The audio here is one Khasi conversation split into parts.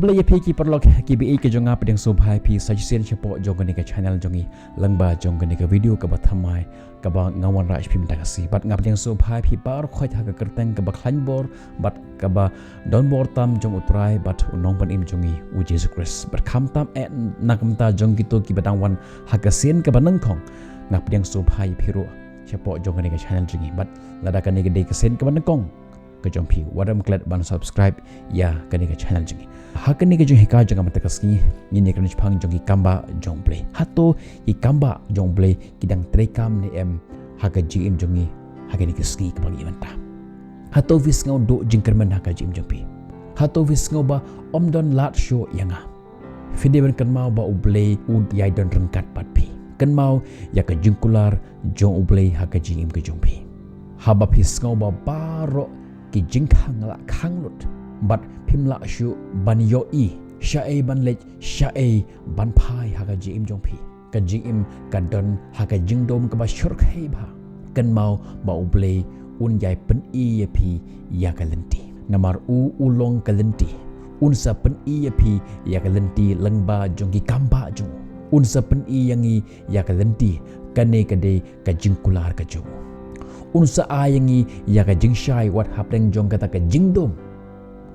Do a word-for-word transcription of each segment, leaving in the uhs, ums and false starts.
Khublei ïa phi ki paralok kiba ïeit ka jong nga, pdiang sngewbha ïa phi sa shisien shapoh jong kane ka channel jong ngi, lyngba jong kane ka video kaba thymmai kaba nga wanrah sha phi mynta ka sngi. Bad nga pdiang sngewbha ïa phi baroh khoit ha ka kyrteng kaba khlaiñ bor bad kaba don bor tam jong U Trai bad U Nongpynim jong ngi U Jisu Khrist. Bad khamtam eh na ka bynta jong kito kiba dang wan ha ka sien kaba nyngkong, nga pdiang sngewbha ïa phi ruh shapoh jong kane ka channel jong ngi. Bad lada kane ka dei ka sien kaba nyngkong ka jong phi, wat ym klet ban subscribe ïa kane ka channel jong ngi. Ha kane ka jinghikai jong nga mynta ka sngi, ngin ïakren shaphang jong ki kambah jong U Blei. Hato ki kambah jong U Blei ki dang treikam ne em ha ka jingim jong ngi ha kane ka sngi kaba ngi ïoh mynta? Hato phi sngew duh jingkyrmen ha ka jingim jong phi? Hato phi sngew ba ym don lad shuh ïa nga? Phi dei ban kynmaw ba U Blei u ïai don ryngkat bad phi. Kynmaw ïa ka jingkular jong U Blei ha ka jingim ka jong phi. Haba phi sngew ba baroh ki jingkhang la khang lut bad phim lah shuh ban ïohi shaei ban leit, shaei ban phai ha ka jingim jong phi, ka jingim ka don ha ka jingdum kaba shyrkhei bha, kynmaw ba U Blei un ïai pyni ïa phi ïa ka lynti. Namar u u long ka lynti, un sa pyni ïa phi ïa ka lynti lyngba jong ki kambah jong u. Un sa pyni ïa ngi ïa ka lynti, kane ka dei ka jingkular ka jong u. Un sa ai ïa ngi ïa ka jingshai wat hapdeng jong kata ka jingdum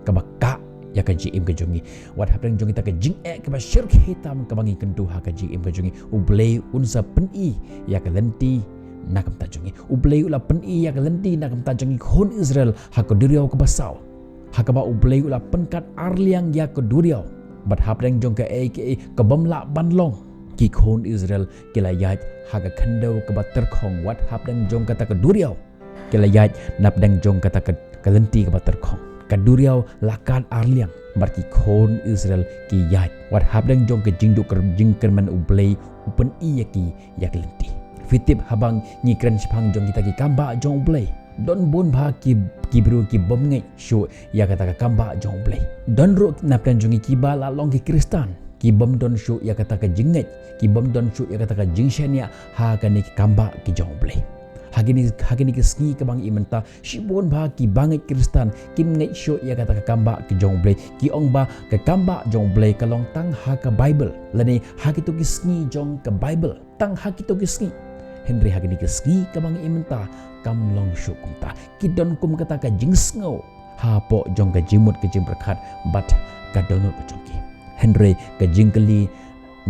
kaba kah ïa ka jingim ka jong ngi, wat hapdeng jong kita ka jingeh kaba shyrkhei tam kaba ngi kyntu ha ka jingim ka jong ngi. U Blei un sa pyni ïa ka lynti na ka bynta jong ngi. U Blei u la pyni ïa ka lynti na ka bynta jong ngi khun Israel ha ka duriaw kaba saw, ha kaba U Blei u la pynkat arliang ïa ka duriaw. Bad hapdeng jong kaei kaei ka bym lah ban long, ki khun Israel ki la ïaid ha ka khyndew kaba tyrkhong wat hapdeng jong kata ka duriaw. Ki la ïaid napdeng jong kata ka, ka lynti kaba tyrkhong. Ka duriaw la kat arliang bad ki khun Israel ki ïaid wat hapdeng jong ka jingduh kyr-, jingkyrmen U Blei u pyni ïa ki ïa ka lynti. Phi tip, haba ngi kren shaphang jong kita ki kambah jong U Blei, don bun bha ki, ki briew ki bym ngeit shuh ïa kata ka kambah jong U Blei. Don ruh napdeng jong ngi kiba la long ki Khristan ki bym don shuh ïa kata ka jingngeit, ki bym don shuh ïa kata ka jingshaniah ha kane ka kambah ka jong U Blei. Ha kine, ha kine ki sngi kaba ngi ïoh mynta, shibun bha kiba ngeit Khristan kim ngeit shuh ïa kata ka kambah ka jong U Blei. Ki ong ba ka kambah jong U Blei ka long tang ha ka Baibl lane ha kito ki sngi jong ka Baibl, tang ha kito ki sngi. Hynrei ha kine ki sngi kaba ngi ïoh mynta kam long shuh kumta. Ki don kum kata ka jingsngew hapoh jong ka jingmut ka jingpyrkhat bad ka dohnud ka jong ki. Hynrei ka jingkylli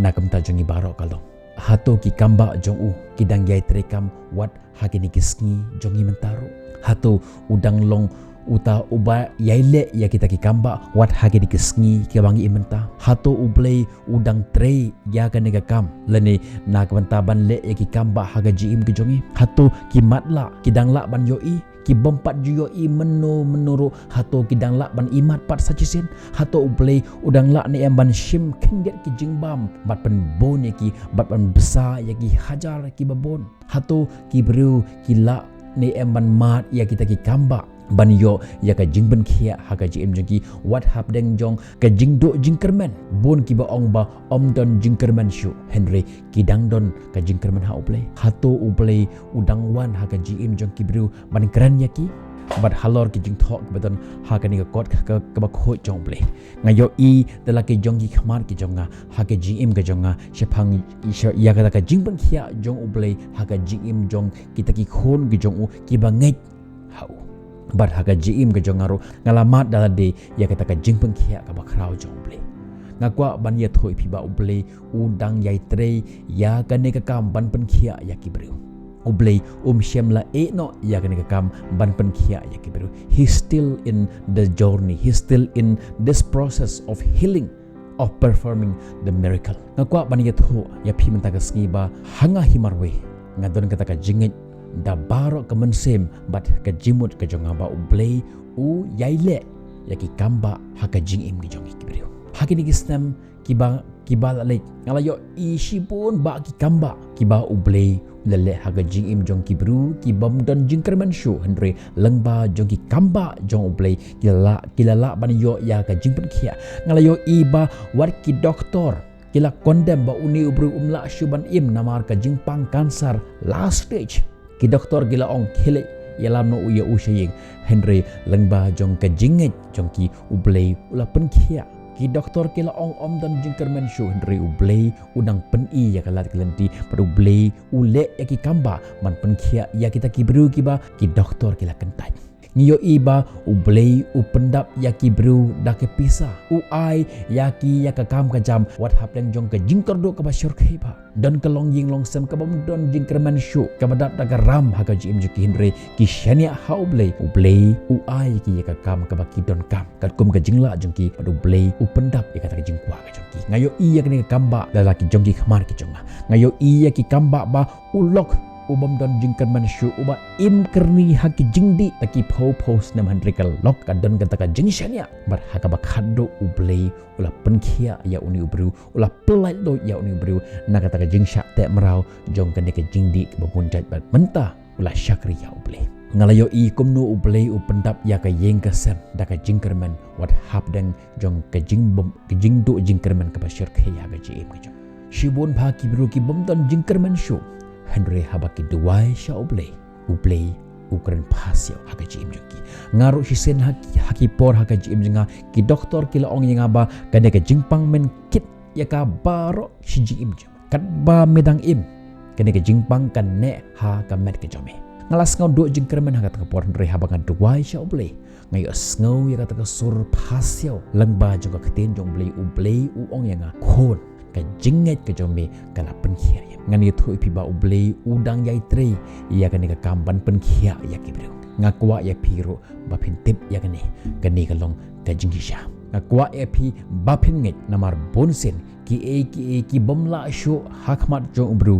na ka bynta jong ngi baroh ka long, hato ki kambah jong u ki dang ïai treikam wat ha kine ki sngi jong ngi mynta ruh? Hato u dang long uta uba ïai leh ïa kita ki kambah wat ha kine ki sngi kiba ngi ïoh mynta? Hato U Blei u dang trei ïa kane ka kam lane na ka bynta ban leh ïa ki kambah ha ka jingim ka jong ngi? Hato ki matlah ki dang lah ban ïohi? Ki bym pat ju ïohi mynno mynno ruh, hato ki dang lah ban ïohi mat pat sa shisien? Hato U Blei u dang lah ne em ban shim khyndiat ki jingbam bad pynbun ïa ki bad ban bsa ïa ki hajar kiba bun? Hato ki briew ki lah ne em ban mad ïa kita ki kambah ban ïoh ïa ka jingpynkhiah ha ka jingim jong ki wat hapdeng jong ka jingduh jingkyrmen? Bun kiba ong ba ym don jingkyrmen shuh, hynrei ki dang don ka jingkyrmen ha U Blei. Hato U Blei u dang wan ha ka jingim jong ki briew ban kren ïa ki? Bad halor ki jingthoh kiba don ha kane ka kot ka, ka, kaba khuid jong U Blei, nga ïohi da la ki jong ki khmat ki jong nga ha ka jingim ka jong nga shaphang, sha, ïa kata ka jingpynkhiah jong U Blei ha ka jingim jong kita ki khun ki jong u kiba ngeit ha u. Bad ha ka jingim ka jong nga ruh nga la mad da lade ïa kata ka jingpynkhiah kaba khraw jong U Blei. Nga kwah ban ïathuh ïa phi ba U Blei u dang ïai trei ïa kane ka kam ban pynkhiah ïa ki briew. U Blei um shym la ïeh noh ïa kane ka kam ban pynkhiah ïa ki briew. He's still in the journey. He's still in this process of healing, of performing the miracle. Nga kwah ban ïathuh ïa phi mynta ka sngi ba ha nga hi marwei nga don kata ka jingngeit da baroh ka mynsiem bad ka jingmut ka jong nga ba U Blei u ïai leh ïa ki kambah ha ka jingim ka jong ngi ki briew. Ha kine ki snem kiba, kiba la leit, nga la ïohi shibun bah ki kambah kiba U Blei u la leh ha ka jingim jong ki briew ki bym don jingkyrmen shuh, hynrei lyngba jong ki kambah jong U Blei ki la lah, ki la lah ban ïoh ïa ka jingpynkhiah. Nga la ïohi ba wat ki doktor ki la condemn ba une u briew um lah shuh ban im namar ka jingpang cancer last stage. Ki doktor ki la ong khie leit ïalam noh ïa u sha ïing, hynrei lyngba jong ka jingngeit jong ki U Blei u la pynkhiah. Ki doktor ki la ong ym don jingkyrmen shuh, hynrei U Blei u dang pyni ïa ka lad ka lynti, bad U Blei u leh ïa ki kam ba ban pynkhiah ïa kita ki briew kiba ki doktor ki la kyntait. Ngi ïohi ba U Blei u pyndap ïa ki briew da ki pisa, u ai ïa ki ïa ka kam ka jam, wat hapdeng jong ka jingkyrduh kaba shyrkhei ba don ka longïing longsem kaba ym don jingkyrmen shuh, kaba dap da ka ram ha ka jingim jong ki, hynrei ki shaniah ha U Blei, U Blei u ai ïa ki ïa ka kam kaba ki donkam katkum ka jinglah jong ki, bad U Blei u pyndap ïa kata ka jingkwah ka jong ki. Nga ïohi ïa kane ka kam ba da la ki jong ki khmat ki jong nga. Nga ïohi ïa ki kam ba ba u lok u bym don jingkyrmen shuh, uba im kyrni ha ki jingdih da ki phew phew snem, hynrei ka lok ka don kata ka jingshaniah, bad ha kaba khatduh U Blei u la pynkhiah ïa une u briew, u la pyllait luid ïa une u briew na kata ka jingshah teh mraw jong kane ka jingdih kaba bun jait, bad mynta u la shakri ïa U Blei. Nga la ïohi kumno U Blei u pyndap ïa ka ïing ka sem da ka jingkyrmen, wat hapdeng jong ka jingbym, ka jingduh jingkyrmen kaba shyrkhei ha ka jingim ka jong. Shibun bha ki briew ki bym don jingkyrmen shuh, hynrei haba ki duwai sha U Blei, U Blei u kren phasiaw ha ka jingim jong ki. Nga ruh shisien ha ki, ha ki por ha ka jingim jong nga, ki doktor ki la ong ïa nga ba kane ka jingpang men kit ïa ka baroh shi jingim jong, katba me dang im, kane ka jingpang kan neh ha ka met ka jong me. Nga la sngew duh jingkyrmen ha kata ka por, hynrei haba nga duwai sha U Blei, nga ïohsngew ïa kata ka sur phasiaw lyngba jong ka ktien jong U Blei. U Blei u ong ïa nga, khun, ka jingngeit ka jong me ka la pynkhiah ïa me. Ngan ïathuh ïa phi ba U Blei u dang ïai trei ïa kane ka kam ban pynkhiah ïa ki briew. Nga kwah ïa phi ruh ba phin tip ïa kane, kane ka long ka jingshisha. Nga kwah ïa phi ba phin ngeit, namar bun sien kiei kiei ki bym lah shuh ha khmat jong u briew,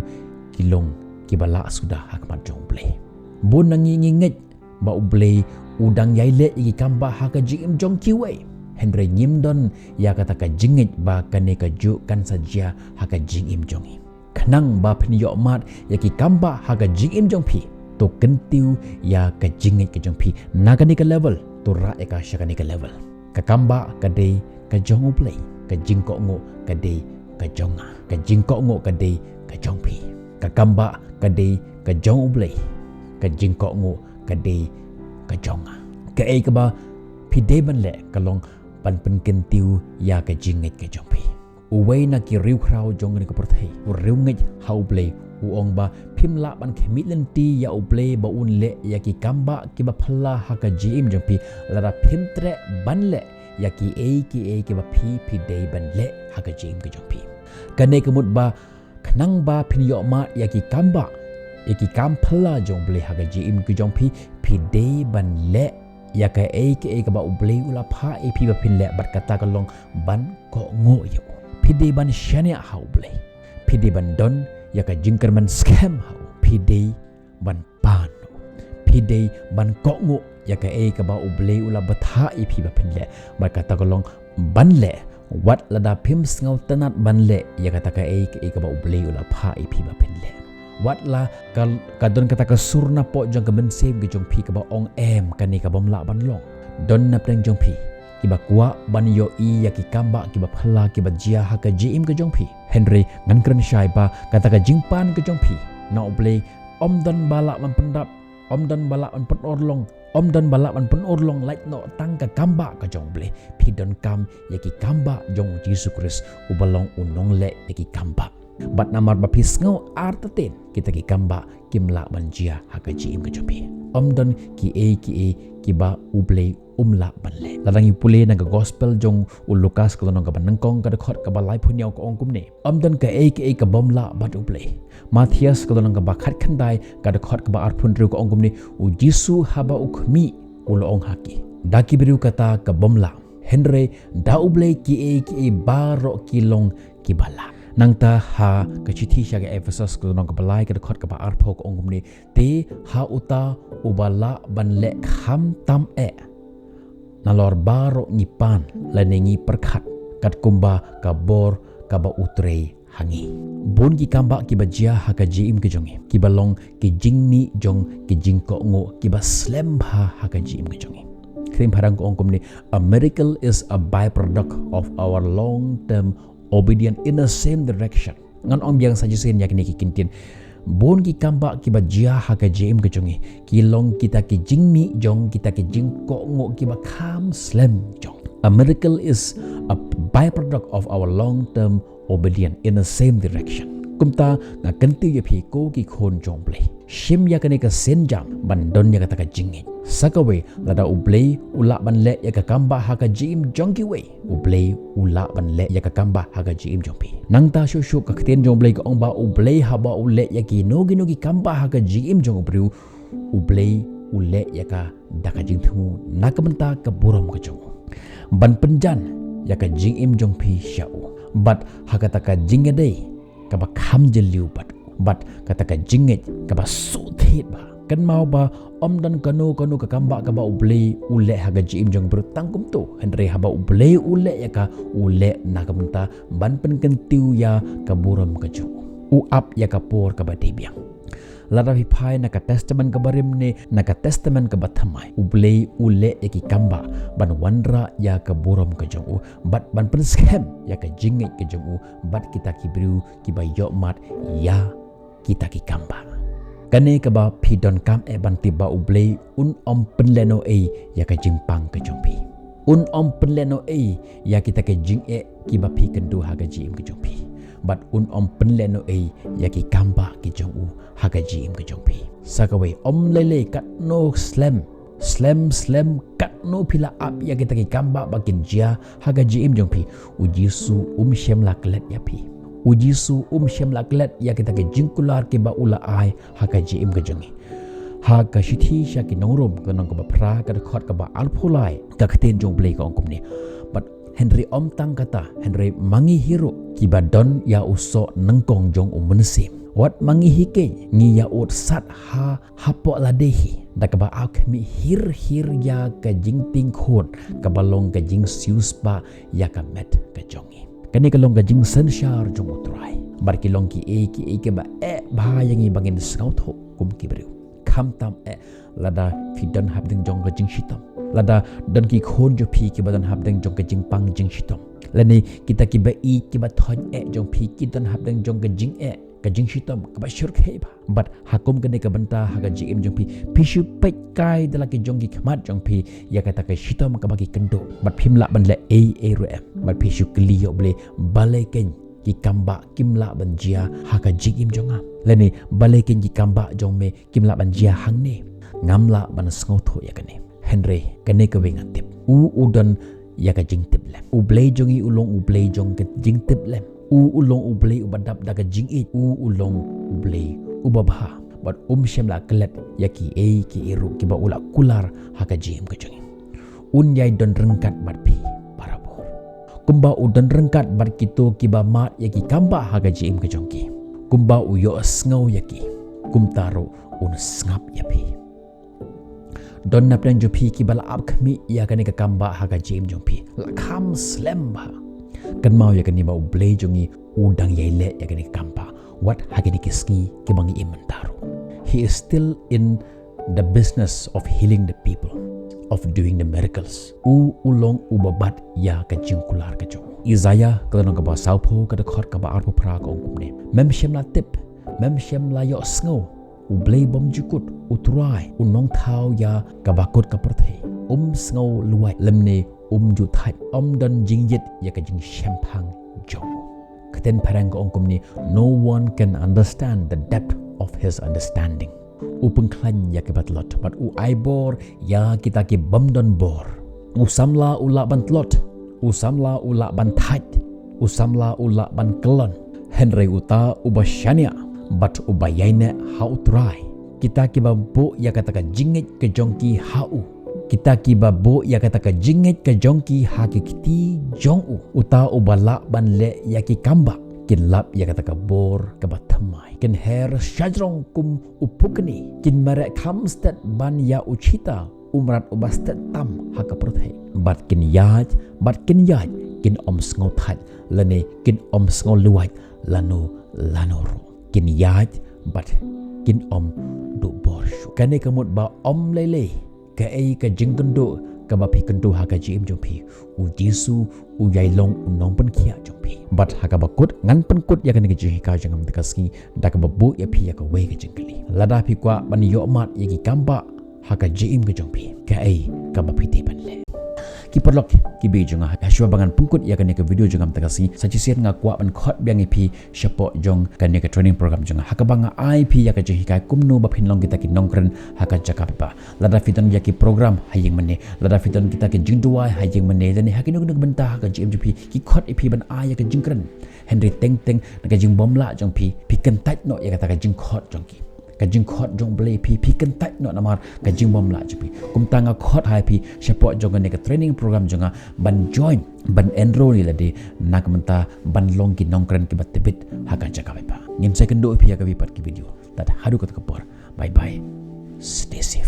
ki long kiba lah suda ha khmat jong U Blei. Bun na ngi ngi ngeit ba U Blei u dang ïai leh ïa ki kam ba ha ka jingim jong kiwei, hynrei ngim don ïa kata ka jingngeit ba kane kajuh kan sa jia ha ka jingim jong ngi. Khnang ba phin ïoh mad ïa ki kam ba ha ka jingim jong phi, to kyntiew ïa ka jingngeit ka jong phi. Na kane ka level to rah ïa ka sha kane ka level. Ka kam ba ka dei ka jong U Blei, ka jingkohnguh ka dei ka jong nga, ka jingkohnguh ka dei ka jong phi. Ka kam ba ka dei ka jong U Blei, ka jingkohnguh ka dei ka jong nga. Kaei kaba phi dei ban leh ka long ban pynkyntiew ïa ka jingngeit ka jong phi. Uwei na ki riewkhraw jong kane ka pyrthei u riewngeit ha U Blei u ong ba phim lah ban khmih lynti ïa U Blei ba un leh ïa ki kam ba kiba phylla ha ka jingim jong phi, lada phim treh ban leh ïa kiei kiei kiba phi phi dei ban leh ha ka jingim ka jong phi. Kane ka mut ba khnang ba phin ïoh mad ïa ki kam ba, ïa ki kam phylla jong U Blei ha ka jingim ka jong phi, phi dei ban leh ïa kaei kaei kaba U Blei u la phah ïa phi ba phin leh, bad kata ka long ban kohnguh ïa u. Phi dei ban shaniah ha U Blei. Phi dei ban don ïa ka jingkyrmen skhem ha u. Phi dei ban pan u. Phi dei ban kohnguh ïa kaei kaba U Blei u la bthah ïa phi ba phin leh, bad kata ka long ban leh, wat lada phim sngewtynnad ban leh ïa kata kaei kaei kaba U Blei u la phah ïa phi ba phin leh. Wat la ka, ka don kata ka sur napoh jong ka mynsiem ka jong phi kaba ong em, kane ka bym lah ban long. Don napdeng jong phi kiba kwah ban ïohi ïa ki kam ba kiba phylla kiba jia ha ka jingim ka jong phi. Hynrei ngan kren shai ba kata ka jingpan ka jong phi na U Blei ym don ba lah ban pyndap, ym don ba lah ban pynurlong, ym don ba lah ban pynurlong lait noh tang ka kam ba ka jong U Blei. Phi donkam ïa ki kam ba jong U Jisu Khrist uba long u nongleh ïa ki kam ba. Bad namar ba phi sngew artatien, kita ki kam ba kim lah ban jia ha ka jingim ka jong phi. Ym don kiei kiei kiba U Blei um lah ban leh. Lada ngi pule na ka gospel jong u Lukas ka lynnong kaba nyngkong ka dkhot kaba laiphew hynñiew ka ong kumne: Ym don kaei kaei ka bym lah bad U Blei. Mathaios ka lynnong kaba khatkhyndai ka dkhot kaba arphew hynriew ka ong kumne: U Jisu haba u khmih u la ong ha ki, da ki briew kata ka bym lah, hynrei da U Blei kiei kiei baroh ki long kiba lah. Nangta ha ka shithi sha ki Ephesos ka lynnong kaba lai ka dkhot kaba arphew ka ong kumne: Te ha uta uba lah ban leh kham tam eh, nalor baroh ngi pan lane ngi pyrkhat, katkum ba ka bor kaba U trei ha ngi. Bun ki kam ba kiba jia ha ka jingim ka jong ngi kiba long ki jingmih jong ki jingkohnguh kiba slem bha ha ka jingim ka jong ngi. Ktien phareng ka ong kumne: A miracle is a byproduct of our long term obedience in the same direction. Ngan ong biang sa shisien ïa kine ki kyntien. Bun ki kam ba kiba jia ha ka jingim ka jong ngi ki long kita ki jingmih jong kita ki jingkohnguh kiba kham slem jong. A miracle is a Byproduct of our long term obedience in the same direction. Kumta nga kyntiew ïa phi ko ki khun jong U Blei, shim ïa kane ka sienjam ban don ïa kata ka jingngeit. Sa kawei, lada U Blei u lah ban leh ïa ka kam ba ha ka jingim jong kiwei, U Blei u lah ban leh ïa ka kam ba ha ka jingim jong phi. Nangta shuh shuh ka ktien jong U Blei ka ong ba U Blei haba u leh ïa kino kino ki kam ba ha ka jingim jong u briew, U Blei u leh ïa ka da ka jingthmu na ka bynta ka burom ka jong u, ban pynjan ïa ka jingim jong phi sha u. Bad ha kata ka jingïadei kaba kham jylliew bad u, bad kata ka jingngeit kaba suk thied bha. Kynmaw ba ym don kano kano ka kam ba kaba U Blei u leh ha ka jingim jong u briew tang kumto, hynrei haba U Blei u leh ïa ka, u leh na ka bynta ban pynkyntiew ïa ka burom ka jong u. U ap ïa ka por kaba dei biang. Lada phi phai na ka Testament kaba rim ne na ka Testament kaba thymmai, U Blei u leh ïa ki kam ba ban wanrah ïa ka burom ka jong u bad ban pynskhem ïa ka jingngeit ka jong u bad kita ki briew kiba ïohmad ïa kita ki kam ba. Kane kaba phi donkam eh ban tip ba U Blei un ym pynlehnohei ïa ka jingpang ka jong phi. Un ym pynlehnohei ïa kita ki jingeh kiba phi kynduh ha ka jingim ka jong phi. Bad un ym pynlehnohei ïa ki kam ba ki jong u ha ka jingim ka jong phi. Sa kawei, ym lei lei katno slem, slem slem katno phi la ap ïa kita ki kam ba ba kin jia ha ka jingim jong phi, U Jisu um shym la klet ïa phi. U Jisu um shym la klet ïa kita ki jingkular kiba u la ai ha ka jingim ka jong ngi. Ha ka shithi sha ki nong Rom ka lynnong kaba phra ka dkhot kaba arphew lai, ka ktien jong U Blei ka ong kumne: Bad hynrei ym tang kata, hynrei ma ngi hi ruh kiba don ïa u soh nyngkong jong U Mynsiem, wat ma ngi hi keiñ ngi ïa ud sat ha hapoh lade hi da kaba ap khmih hir hir ïa ka jingtieng khun kaba long ka jingsiewspah ïa ka met ka jong ngi. Kane ka long ka jingsynshar jong U Trai. Bad ki long kiei kiei kiba eh bha ïa ngi ba ngin sngewthuh kum ki briew. Khamtam eh lada phi don hapdeng jong ka jingshitom, lada don ki khun jong phi kiba don hapdeng jong ka jingpang jingshitom, lane kita kiba ïeit kiba thoiñ eh jong phi ki don hapdeng jong ka jingeh ka jingshitom kaba shyrkhei bha. Bad ha kum kane ka bynta ha ka jingim jong phi, phi shu peit kai da la ki jong ki khmat jong phi ïa kata ka shitom kaba ki kynduh, bad phim lah ban leh ei ei ruh em. Bad phi shu kylli ïa U Blei: Balei keiñ ki kam ba kim lah ban jia ha ka jingim jong nga? Lane balei keiñ ki kam ba jong me kim lah ban jia hangne? Ngam lah ban sngewthuh ïa kane. Hynrei kane kawei nga tip, u u don ïa ka jingtiplem. U Blei jong ngi u long U Blei jong ka jingtiplem. U u long U Blei uba dap da ka jingïeit. U u long U Blei uba bha. Bad um shym la klet ïa kiei kiei ruh kiba u la kular ha ka jingim ka jong ngi. Un ïai don ryngkat bad phi barabor. Kumba u don ryngkat bad kito kiba mad ïa ki kam ba ha ka jingim ka jong ki, kumba u ïohsngew ïa ki, kumta ruh un sngap ïa phi. Don napdeng jong phi kiba la ap khmih ïa kane ka kam ba ha ka jingim jong phi, la kham slem bha. Kynmaw ïa kane ba U Blei jong ngi u dang ïai leh ïa kane ka kam ba wat ha kine ki sngi kiba ngi im mynta ruh. He is still in the business of healing the people, of doing the miracles. U u long uba bat ïa ka jingkular ka jong u. Isaiah ka lynnong kaba sawphew ka dkhot kaba arphew phra ka ong kumne: Mem shym la tip, mem shym la ïohsngew, U Blei bymjukut, U Trai u nongthaw ïa kaba kut ka pyrthei, um sngew luwait lymne um ju thait, um don jingïit ïa ka jingshemphang jong u. Ka ktien phareng ka ong kumne: No one can understand the depth of his understanding. U pynkhlaiñ ïa kiba tlot bad u ai bor ïa kita ki bym don bor. U samla u lah ban tlot, u samla u lah ban thait, u samla u lah ban kyllon. Hynrei uta uba shaniah bad uba ïaineh ha U Trai, kita kiba buh ïa kata ka jingngeit ka jong ki ha u, kita kiba buh ïa kata ka jingngeit ka jong ki ha ki kti jong u, uta uba lah ban leh ïa ki kam ba kin lap ïa kata ka bor kaba thymmai, kin her shajrong kum u pukni, kin mareh kham stet ban ïa u chita, u mrad uba stet tam ha ka pyrthei. Bad kin ïaid, bad kin ïaid, kin ym sngew thait lane kin ym sngew luwait lano lano ruh. Kin ïaid bad kin ym duh bor shuh. Kane ka mut ba ym lei lei kaei ka jingkynduh kaba phi kynduh ha ka jingim jong phi, U Jisu u ïai long u nongpynkhiah jong phi. Bad ha kaba kut, ngan pynkut ïa kane ka jinghikai jong nga mynta ka sngi da kaba buh ïa phi ïa kawei ka jingkylli. Lada phi kwah ban ïohmad ïa ki kam ba ha ka jingim ka jong phi, kaei kaba phi dei ban leh? Ki paralok ki baieit jong nga, ha shuwa ba ngan pynkut ïa kane ka video jong nga mynta ka sngi, sa shisien nga kwah ban khot biang ïa phi shapoh jong kane ka training program jong nga, ha kaba nga ai phi ïa ka jinghikai kumno ba phin long kita ki nongkren ha ka jaka paidbah. Lada phi don ïa ki program ha ïing mane, lada phi don kita ki jingduwai ha ïing mane, lane ha kino kino ki bynta ha ka jingim jong phi, ki khot ïa phi ban ai ïa ka jingkren. Hynrei teng teng na ka jingbymlah jong phi, phi kyntait noh ïa kata ka jingkhot jong ki, ka jingkhot jong U Blei ïa phi, phi kyntait noh namar ka jingbymlah jong phi. Kumta nga khot ha phi shapoh jong kane ka training program jong nga ban join, ban enroll ïa lade na ka bynta ban long ki nongkren kiba tbit ha ka jaka paidbah. Ngin sa ïakynduh ïa phi ha kawei pat ka video. Tad haduh kata ka por, bye bye, stay safe.